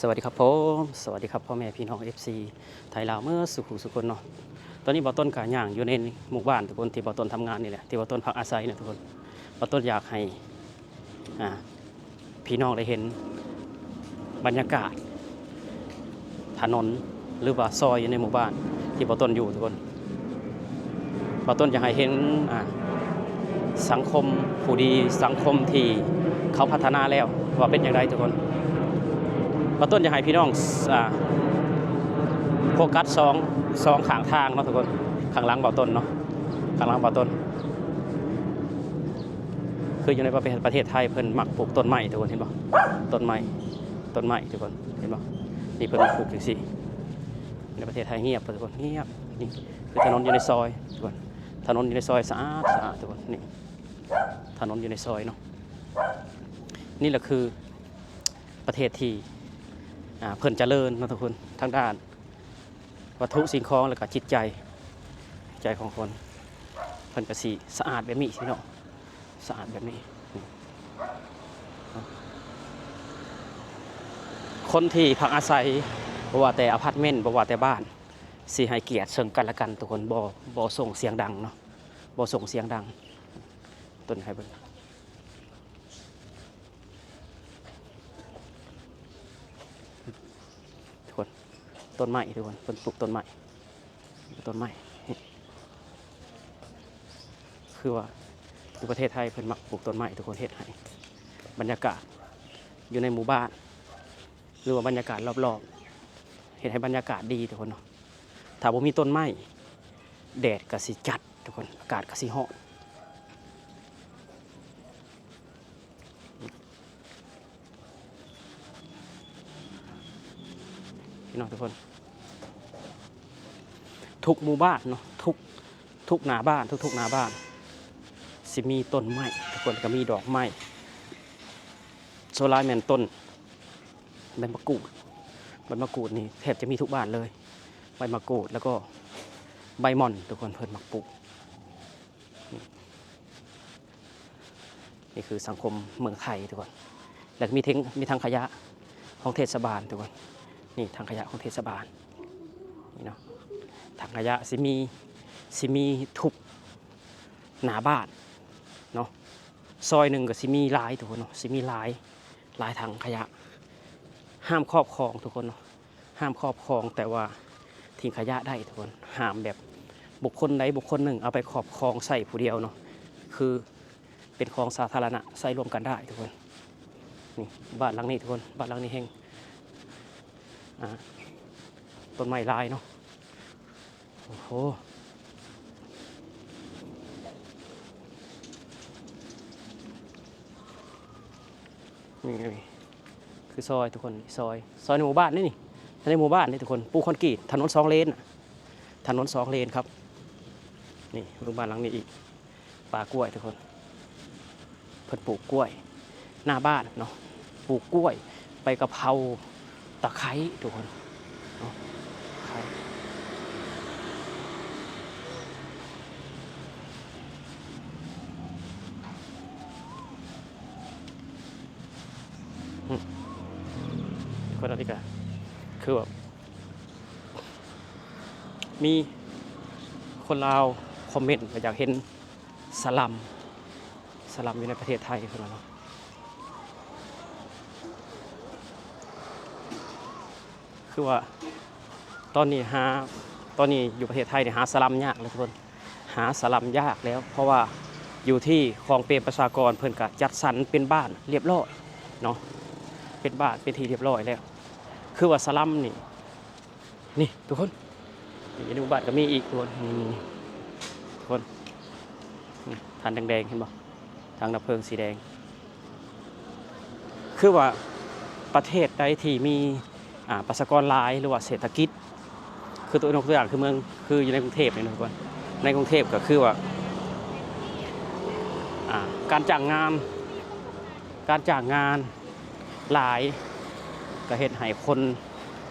ສະຫວັດດີຄັບຜົມ ສະຫວັດດີຄັບພໍ່ແມ່ພີ່ນ້ອງ ເອັຟຊີ ໄທລາວເໝິດສູ່ຜູ້ສູ່ຄົນເນາະ. ຕອນນີ້ບ່າວຕົ້ນກະຍ່າງຢູ່ໃນໝູ່ບ້ານທຸກຄົນ ທີ່ບ່າວຕົ້ນທຳງານນີ້ແຫຼະ ທີ່ບ່າວຕົ້ນພັກອາໄສນະທຸກຄົນ. ບ່າວຕົ້ນຢາກໃຫ້ ອ່າ ພີ່ນ້ອງໄດ້ເຫັນບັນຍາກາດຖະໜົນ ຫຼືວ່າຊອຍຢູ່ໃນໝູ່ບ້ານທີ່ບ່າວຕົ້ນຢູ່ທຸກຄົນ. ບ່າວຕົ້ນຢາກໃຫ້ເຫັນ ອ່າ ສັງຄົມຜູ້ດີ ສັງຄົມທີ່ເຂົາພັດທະນາແລ້ວວ່າເປັນຈັ່ງໃດທຸກຄົນ. ບ່າວຕົ້ນຢາກໃຫ້ພີ່ນ້ອງ ອ່າ ໂຟກັດສອງ ສອງຂ້າງທາງເນາະທຸກຄົນ. ຂ້າງຫຼັງບ່າວຕົ້ນເນາະ ຂ້າງຫຼັງບ່າວຕົ້ນ ຄືຢູ່ໃນປະເທດ ປະເທດໄທເພິ່ນມັກປູກຕົ້ນໄມ້ທຸກຄົນ ເຫັນບໍ່? ຕົ້ນໄມ້ ຕົ້ນໄມ້ທຸກຄົນ ເຫັນບໍ່? ນີ້ເພິ່ນມັກປູກຈັ່ງຊີ້. ໃນປະເທດໄທງຽບທຸກຄົນ ງຽບ. ນີ້ຄືຖະໜົນຢູ່ໃນຊອຍທຸກຄົນ ຖະໜົນຢູ່ໃນຊອຍສະອາດ ສະອາດທຸກຄົນ. ນີ້ຖະໜົນຢູ່ໃນຊອຍເນາະ. ນີ້ລະຄືປະເທດທີ່ ອ່າ ເພິ່ນຈະເລີນເນາະທຸກຄົນ ທາງດ້ານວັດຖຸສິ່ງຂອງ ແລ້ວກະຈິດໃຈ ໃຈຂອງຄົນ ເພິ່ນກະຊິສະອາດແບບນີ້ຊີ້ເນາະ ສະອາດແບບນີ້. ຄົນທີ່ພັກອາໄສ ບໍ່ວ່າແຕ່ອາພາດເມັນ ບໍ່ວ່າແຕ່ບ້ານ ຊິໃຫ້ກຽດເຊິ່ງກັນແລະກັນທຸກຄົນ ບໍ່ ບໍ່ສົ່ງສຽງດັງເນາະ ບໍ່ສົ່ງສຽງດັງ. ຕົ້ນໃຫ້ເບິ່ງ ທຸກຄົນ ຕົ້ນໄມ້ທຸກຄົນ ເພິ່ນປູກຕົ້ນໄມ້ ຕົ້ນໄມ້ ຄືວ່າຢູ່ປະເທດໄທເພິ່ນມັກປູກຕົ້ນໄມ້ທຸກຄົນ ເຮັດໃຫ້ບັນຍາກາດຢູ່ໃນໝູ່ບ້ານ ຫຼືວ່າບັນຍາກາດລອບໆ ເຮັດໃຫ້ບັນຍາກາດດີທຸກຄົນເນາະ. ຖ້າບໍ່ມີຕົ້ນໄມ້ ແດດກະຊິຈັດທຸກຄົນ ອາກາດກະຊິຮ້ອນ. ພີ່ນ້ອງທຸກຄົນ ທຸກໝູ່ບ້ານເນາະ ທຸກ ທຸກໜ້າບ້ານ ທຸກໆໜ້າບ້ານຊິມີຕົ້ນໄມ້ທຸກຄົນ ກະມີດອກໄມ້ ສ່ວນຫຼາຍແມ່ນຕົ້ນໃບມະກູດ ໃບມະກູດນີ້ແທບຈະມີທຸກບ້ານເລີຍ ໃບມະກູດ ແລ້ວກໍໃບມ່ອນທຸກຄົນ ເພິ່ນມັກປູກ. ນີ້ຄືສັງຄົມເມືອງໄທທຸກຄົນ ແລ້ວກະມີເຖິງ ມີຖັງຂະຫຍະຂອງເທດສະບານທຸກຄົນ. ນີ້ຖັງຂະຫຍະຂອງເທດສະບານ ນີ້ເນາະ ຖັງຂະຫຍະຊິມີ ຊິມີທຸກໜ້າບ້ານເນາະ ຊອຍໜຶ່ງກະຊິມີຫຼາຍທຸກຄົນເນາະ ຊິມີຫຼາຍ ຫຼາຍຖັງຂະຫຍະ. ຫ້າມຄອບຄອງທຸກຄົນເນາະ ຫ້າມຄອບຄອງ ແຕ່ວ່າຖິ້ມຂະຫຍະໄດ້ທຸກຄົນ ຫ້າມແບບບຸກຄົນໃດບຸກຄົນໜຶ່ງເອົາໄປຄອບຄອງໃຊ້ຜູ້ດຽວເນາະ ຄືເປັນຂອງສາທາລະນະ ໃຊ້ຮ່ວມກັນໄດ້ທຸກຄົນ. ນີ້ ບ້ານຫຼັງນີ້ທຸກຄົນ ບ້ານຫຼັງນີ້ແຮ່ງ ອ່າ ຕົ້ນໄມ້ຫຼາຍເນາະ. ໂອ້ໂຫ ນີ້ ນີ້ຄືຊອຍທຸກຄົນ ນີ້ຊອຍ ຊອຍໃນໝູ່ບ້ານນີ້ ນີ້ ໃນໝູ່ບ້ານນີ້ທຸກຄົນ ປູຄອນກຣີດ ຖະໜົນສອງເລນ ຖະໜົນສອງເລນຄັບ. ນີ້ເບິ່ງບ້ານຫຼັງນີ້ອີກ ປ່າກ້ວຍທຸກຄົນ ເພິ່ນປູກກ້ວຍ ໜ້າບ້ານເນາະ ປູກກ້ວຍ ໃບກະເພົາ ຕະໄຄທຸກຄົນເນາະ ໄຄ ອືມ ທຸກຄົນ ອັນນີ້ກະຄືແບບ ມີຄົນລາວຄອມເມັນວ່າຢາກເຫັນສະລັມ ສະລັມຢູ່ໃນປະເທດໄທເພິ່ນວ່າເນາະ ຄືວ່າຕອນນີ້ຫາ ຕອນນີ້ຢູ່ປະເທດໄທນີ້ຫາສະລັມຍາກແລ້ວທຸກຄົນ ຫາສະລັມຍາກແລ້ວ ເພາະວ່າຢູ່ທີ່ຂອງເປຣມປະຊາກອນ ເພິ່ນກະຈັດສັນເປັນບ້ານລຽບລ້ອຍເນາະ ເປັນບ້ານເປັນທີ່ລຽບລ້ອຍແລ້ວ ຄືວ່າສະລັມນີ້ ນີ້ທຸກຄົນ ນີ້ຢູ່ໃນໝູ່ບ້ານກະມີອີກທຸກຄົນ ນີ້ ນີ້ ນີ້ ນີ້ ຖັງແດງໆ ເຫັນບໍ່ ຖັງດັບເພີງສີແດງ ຄືວ່າປະເທດໃດທີ່ມີ ອ່າ ປະຊາກອນຫຼາຍ ຫຼືວ່າເສດຖະກິດ ຄືຕົວ ຍົກຕົວຢ່າງຄືເມືອງ ຄືຢູ່ໃນກຸງເທບນີ້ທຸກຄົນ ໃນກຸງເທບກະຄືວ່າ ອ່າ ການຈ້າງງານ ການຈ້າງງານຫຼາຍ ກະເຮັດໃຫ້ຄົນ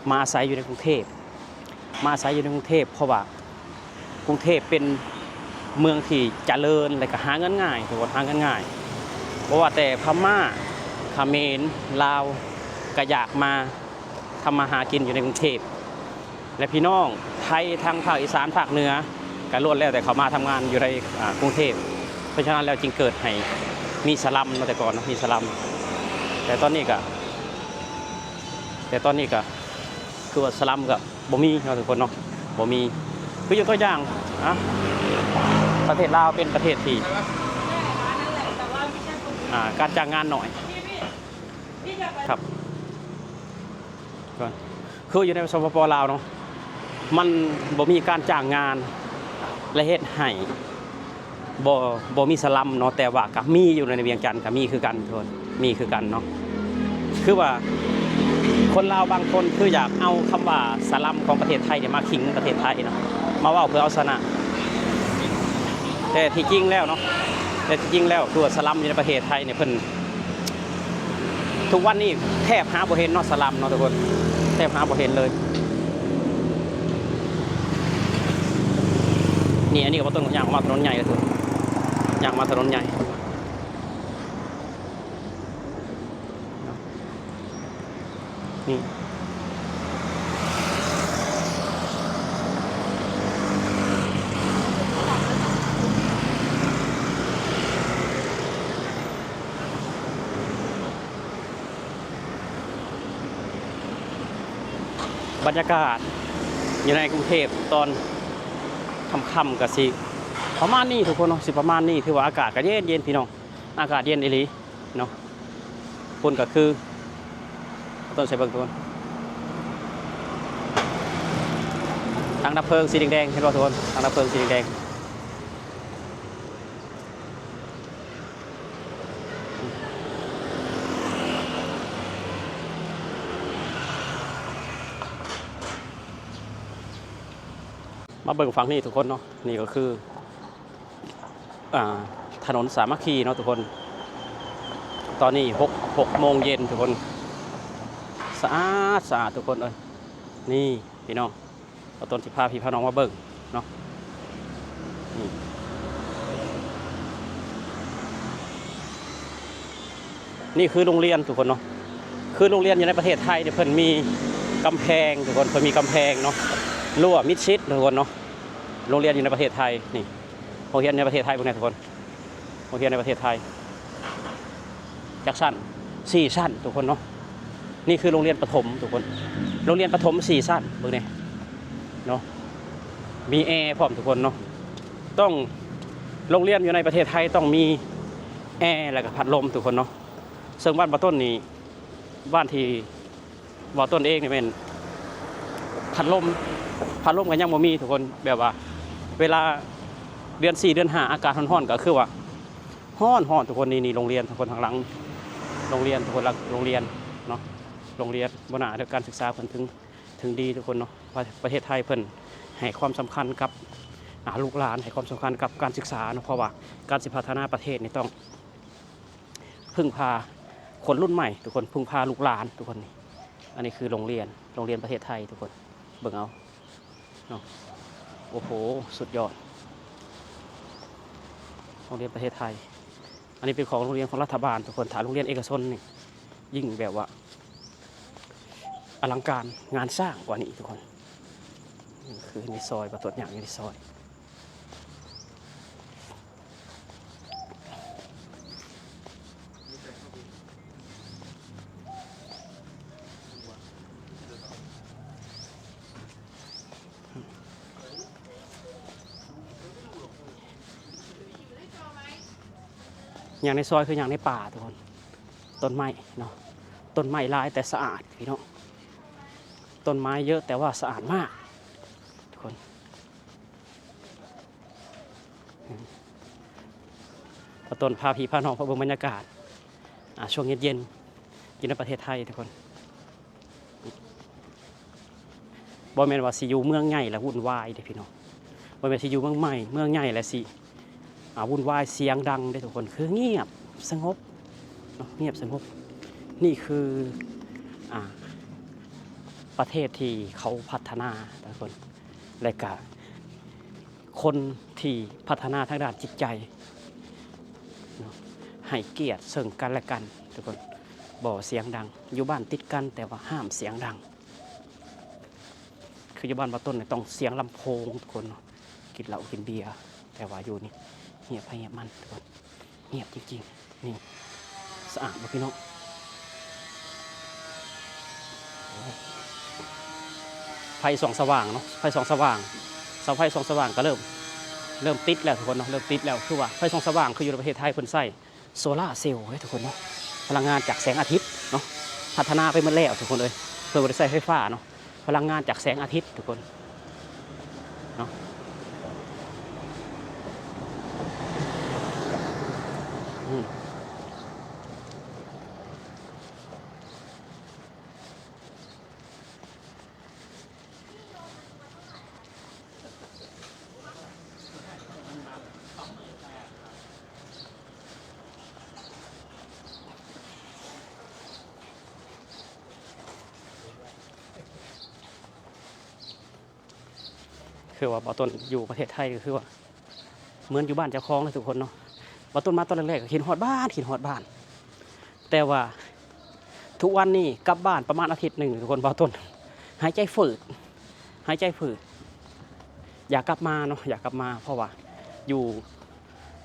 ມາອາໄສຢູ່ໃນກຸງເທບ ມາອາໄສຢູ່ໃນກຸງເທບ ເພາະວ່າກຸງເທບເປັນເມືອງທີ່ຈະເລີນ ແລະກະຫາເງິນງ່າຍ ຖືວ່າຫາເງິນງ່າຍ ບໍ່ວ່າແຕ່ພະມ້າ ຂະເໝນ ລາວ ກະຢາກມາ ທຳມາຫາກິນຢູ່ໃນກຸງເທບ ແລະ ພີ່ນ້ອງໄທທາງພາກອີສານພາກເໜືອ ກໍລ້ວນແລ້ວແຕ່ເຂົ້າມາທຳງານຢູ່ໃນ ອ່າ ກຸງເທບ. ເພາະສະນັ້ນແລ້ວຈຶ່ງເກີດໃຫ້ມີສະລັມເນາະ ແຕ່ກ່ອນເນາະ ມີສະລັມ ແຕ່ຕອນນີ້ກໍ ແຕ່ຕອນນີ້ກໍຄືວ່າສະລັມກໍບໍ່ມີເນາະທຸກຄົນເນາະ ບໍ່ມີ. ຄືຍົກຕົວຢ່າງ ອ່າ ປະເທດລາວເປັນປະເທດທີ່ ອ່າ ການຈ້າງງານໜ້ອຍ ຄັບ ຄືຢູ່ໃນ ສປປ ລາວເນາະ ມັນບໍ່ມີການຈ້າງງານ ແລະ ເຮັດໃຫ້ບໍ່ ບໍ່ມີສະລັມເນາະ ແຕ່ວ່າກໍມີຢູ່ໃນວຽງຈັນ ກໍມີຄືກັນ ມີຄືກັນເນາະ. ຄືວ່າຄົນລາວບາງຄົນຄືຢາກເອົາຄຳວ່າສະລັມຂອງປະເທດໄທນີ້ມາຂິງປະເທດໄທເນາະ ມາເວົ້າເພື່ອເອົາຊະນະ ແຕ່ທີ່ຈິງແລ້ວເນາະ ແຕ່ທີ່ຈິງແລ້ວຄືວ່າສະລັມຢູ່ໃນປະເທດໄທນີ້ເພິ່ນ ທຸກວັນນີ້ແທບຫາບໍ່ເຫັນເນາະ ສະລັມເນາະທຸກຄົນ ແທບຫາບໍ່ເຫັນເລີຍ. ນີ້ ອັນນີ້ກໍບໍ່ຕ້ອງຍ່າງອອກມາຖະໜົນໃຫຍ່ເລີຍທຸກຄົນ ຍ່າງມາຖະໜົນໃຫຍ່ ນີ້ ບັນຍາກາດຢູ່ໃນກຸງເທບຕອນຄ່ຳໆ ກໍຊິປະມານນີ້ທຸກຄົນເນາະ ຊິປະມານນີ້ ຖືວ່າອາກາດກໍເຢັນໆ ພີ່ນ້ອງ ອາກາດເຢັນອີ່ຫຼີເນາະ. ພຸ້ນກໍຄື ຕົ້ນໃສ່ເບິ່ງທຸກຄົນ ຖັງດັບເພີງສີແດງໆ ເຫັນບໍ່ທຸກຄົນ ຖັງດັບເພີງສີແດງໆ. ມາເບິ່ງຝັ່ງນີ້ທຸກຄົນເນາະ ນີ້ກໍຄື ອ່າ ຖະໜົນສາມັກຄີເນາະທຸກຄົນ. ຕອນນີ້ຫົກ ຫົກໂມງເຢັນທຸກຄົນ ສະອາດ ສະອາດທຸກຄົນເອີຍ. ນີ້ພີ່ນ້ອງ ບ່າວຕົ້ນຊິພາພີ່ພານ້ອງມາເບິ່ງເນາະ ນີ້ ນີ້ຄືໂຮງຮຽນທຸກຄົນເນາະ. ຄືໂຮງຮຽນຢູ່ໃນປະເທດໄທນີ້ ເພິ່ນມີກຳແພງທຸກຄົນ ເພິ່ນມີກຳແພງເນາະ ຮົ້ວມິດຊິດທຸກຄົນເນາະ. ໂຮງຮຽນຢູ່ໃນປະເທດໄທນີ້ ໂຮງຮຽນໃນປະເທດໄທເບິ່ງແດ່ທຸກຄົນ ໂຮງຮຽນໃນປະເທດໄທຈັກຊັ້ນ? ສີ່ຊັ້ນທຸກຄົນເນາະ. ນີ້ຄືໂຮງຮຽນປະຖົມທຸກຄົນ ໂຮງຮຽນປະຖົມສີ່ຊັ້ນ ເບິ່ງແດ່ເນາະ ມີແອພ້ອມທຸກຄົນເນາະ. ຕ້ອງ ໂຮງຮຽນຢູ່ໃນປະເທດໄທຕ້ອງມີແອ ແລ້ວກໍພັດລົມທຸກຄົນເນາະ. ເຊິ່ງບ້ານບ່າວຕົ້ນນີ້ ບ້ານທີ່ ບ່າວຕົ້ນເອງນີ້ແມ່ນພັດລົມ ພັດລົມກໍຍັງບໍ່ມີທຸກຄົນ ແບບວ່າເວລາເດືອນສີ່ເດືອນຫ້າອາກາດຮ້ອນໆ ກໍຄືວ່າຮ້ອນໆ ທຸກຄົນ. ນີ້ ນີ້ໂຮງຮຽນທຸກຄົນ ທາງຫຼັງໂຮງຮຽນທຸກຄົນ ໂຮງຮຽນເນາະ ໂຮງຮຽນ ບໍ່ໜ້າເດີ ການສຶກສາເພິ່ນເຖິງ ເຖິງດີທຸກຄົນເນາະ. ປະ ປະເທດໄທເພິ່ນໃຫ້ຄວາມສຳຄັນກັບ ອ່າ ລູກຫຼານ ໃຫ້ຄວາມສຳຄັນກັບການສຶກສາເນາະ ເພາະວ່າການຊິພັດທະນາປະເທດນີ້ຕ້ອງ ເພິ່ງພາຄົນລຸ້ນໃໝ່ທຸກຄົນ ເພິ່ງພາລູກຫຼານທຸກຄົນ. ນີ້ ອັນນີ້ຄືໂຮງຮຽນ ໂຮງຮຽນປະເທດໄທທຸກຄົນ ເບິ່ງເອົາເນາະ. ໂອ້ໂຫ ສຸດຍອດ ໂຮງຮຽນປະເທດໄທ. ອັນນີ້ເປັນຂອງໂຮງຮຽນຂອງລັດຖະບານທຸກຄົນ ຖ້າໂຮງຮຽນເອກະຊົນນີ້ ຍິ່ງແບບວ່າອະລັງການງານສ້າງກວ່ານີ້ທຸກຄົນ. ຄືໃນຊອຍ ບ່າວຕົ້ນຍ່າງຢູ່ໃນຊອຍ. ຍ່າງໃນຊອຍຄືຍ່າງໃນປ່າທຸກຄົນ. ຕົ້ນໄມ້ເນາະ ຕົ້ນໄມ້ຫຼາຍແຕ່ສະອາດພີ່ນ້ອງ. ຕົ້ນໄມ້ເຍອະແຕ່ວ່າສະອາດມາກທຸກຄົນ. ບ່າວຕົ້ນພາພີ່ພານ້ອງໄປເບິ່ງບັນຍາກາດ ອ່າ ຊ່ວງເຢັນໆ ຢູ່ໃນປະເທດໄທທຸກຄົນ. ບໍ່ແມ່ນວ່າຊິຢູ່ເມືອງໃຫຍ່ແລ້ວວຸ່ນວາຍເດ້ພີ່ນ້ອງ ບໍ່ແມ່ນຊິຢູ່ເມືອງໃໝ່ ເມືອງໃຫຍ່ແລ້ວຊິ ອ່າ ວຸ່ນວາຍສຽງດັງເດ້ທຸກຄົນ. ຄືງຽບສະຫງົບເນາະ ງຽບສະຫງົບ. ນີ້ຄື ອ່າ ປະເທດທີ່ເຂົາພັດທະນາທຸກຄົນ ແລະກະ ຄົນທີ່ພັດທະນາທາງດ້ານຈິດໃຈເນາະ ໃຫ້ກຽດເຊິ່ງກັນແລະກັນທຸກຄົນ ບໍ່ສຽງດັງ. ຢູ່ບ້ານຕິດກັນແຕ່ວ່າຫ້າມສຽງດັງ ຄືຢູ່ບ້ານບ່າວຕົ້ນນີ້ຕ້ອງສຽງລຳໂພງທຸກຄົນເນາະ ກິນເຫຼົ້າກິນເບຍ. ແຕ່ວ່າຢູ່ນີ້ຮຽບໃຜຮຽບມັນທຸກຄົນ ຮຽບຈິງໆ. ນີ້ ສະອາດບໍ່ພີ່ນ້ອງ? ໂອ້ ໄຟສ່ອງສະຫວ່າງເນາະ ໄຟສ່ອງສະຫວ່າງ ເສົາໄຟສ່ອງສະຫວ່າງກໍເລີ່ມ ເລີ່ມຕິດແລ້ວທຸກຄົນເນາະ ເລີ່ມຕິດແລ້ວ. ຄືວ່າໄຟສ່ອງສະຫວ່າງຄືຢູ່ໃນປະເທດໄທເພິ່ນໃຊ້ໂຊລາເຊວເດ້ທຸກຄົນເນາະ ພະລັງງານຈາກແສງອາທິດເນາະ ພັດທະນາໄປໝົດແລ້ວທຸກຄົນເອີຍ. ເພິ່ນບໍ່ໄດ້ໃຊ້ໄຟຟ້າເນາະ ພະລັງງານຈາກແສງອາທິດທຸກຄົນເນາະ ອືມ. ຄືວ່າບ່າວຕົ້ນຢູ່ປະເທດໄທກໍຄືວ່າ ເໝືອນຢູ່ບ້ານເຈົ້າຂອງເລີຍທຸກຄົນເນາະ. ບ່າວຕົ້ນມາຕອນແລກໆກໍຄິດຮອດບ້ານ ຄິດຮອດບ້ານ ແຕ່ວ່າທຸກວັນນີ້ກັບບ້ານປະມານອາທິດໜຶ່ງທຸກຄົນ ບ່າວຕົ້ນຫາຍໃຈຝືດ ຫາຍໃຈຝືດ ຢາກກັບມາເນາະ ຢາກກັບມາ ເພາະວ່າຢູ່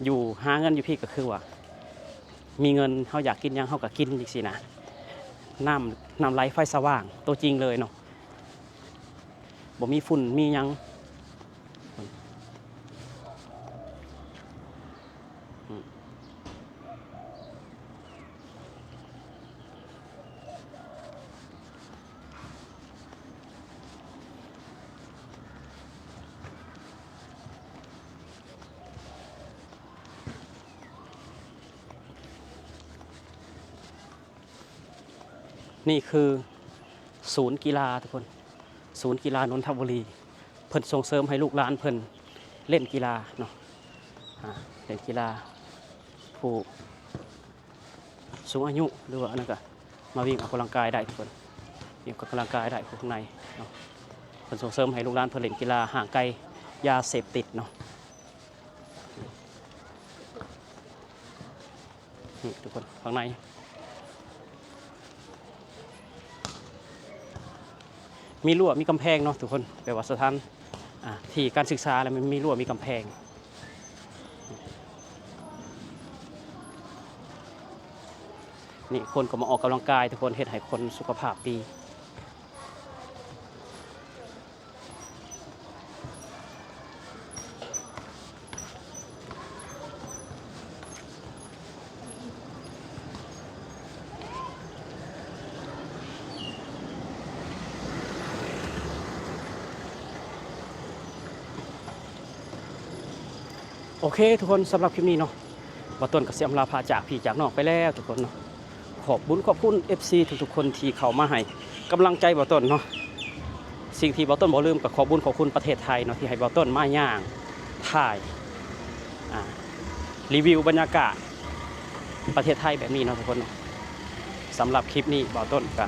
ຢູ່ ຫາເງິນຢູ່ພີ້ກໍຄືວ່າມີເງິນ ເຮົາຢາກກິນຫຍັງເຮົາກໍກິນຈັ່ງຊີ້ນະ. ນ້ຳ ນ້ຳໄຫຼໄຟສະຫວ່າງ ໂຕຈິງເລີຍເນາະ ບໍ່ມີຝຸ່ນມີຫຍັງ. ນີ້ຄືສູນກິລາທຸກຄົນ ສູນກິລານົນທະບູລີ ເພິ່ນສົ່ງເສີມໃຫ້ລູກຫຼານເພິ່ນເລ່ນກິລາເນາະ ອາ ເລ່ນກິລາ ຜູ້ສູງອາຍຸ ຫຼືວ່າອັນນັ້ນກະມາວິ່ງອອກກຳລັງກາຍໄດ້ທຸກຄົນ ວິ່ງອອກກຳລັງກາຍໄດ້ຢູ່ຂ້າງໃນເນາະ. ເພິ່ນສົ່ງເສີມໃຫ້ລູກຫຼານເພິ່ນເລ່ນກິລາ ຫ່າງໄກຢາເສບຕິດເນາະ. ນີ້ທຸກຄົນ ຂ້າງໃນມີຮົ້ວມີກຳແພງເນາະທຸກຄົນ ແບບວ່າສະຖານ ອາ ທີ່ການສຶກສາ ແລ້ວມັນມີຮົ້ວມີກຳແພງ. ນີ້ຄົນກໍມາອອກກຳລັງກາຍທຸກຄົນ ເຮັດໃຫ້ຄົນສຸຂະພາບດີ. ໂອເຄທຸກຄົນ ສຳລັບຄລິບນີ້ເນາະ ບ່າວຕົ້ນກໍຊິອຳລາພາຈາກພີ່ຈາກນ້ອງໄປແລ້ວທຸກຄົນເນາະ. ຂອບບຸນຂອບຄຸນເອັຟຊີທຸກໆຄົນທີ່ເຂົ້າມາໃຫ້ກຳລັງໃຈບ່າວຕົ້ນເນາະ. ສິ່ງທີ່ບ່າວຕົ້ນບໍ່ລືມກໍຂອບບຸນຂອບຄຸນປະເທດໄທເນາະ ທີ່ໃຫ້ບ່າວຕົ້ນມາຍ່າງຖ່າຍ ອ່າ ຣີວິວບັນຍາກາດປະເທດໄທແບບນີ້ເນາະທຸກຄົນເນາະ. ສຳລັບຄລິບນີ້ບ່າວຕົ້ນກໍ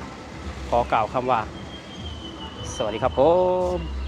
ຂໍກ່າວຄຳວ່າ ສະຫວັດດີຄັບຜົມ.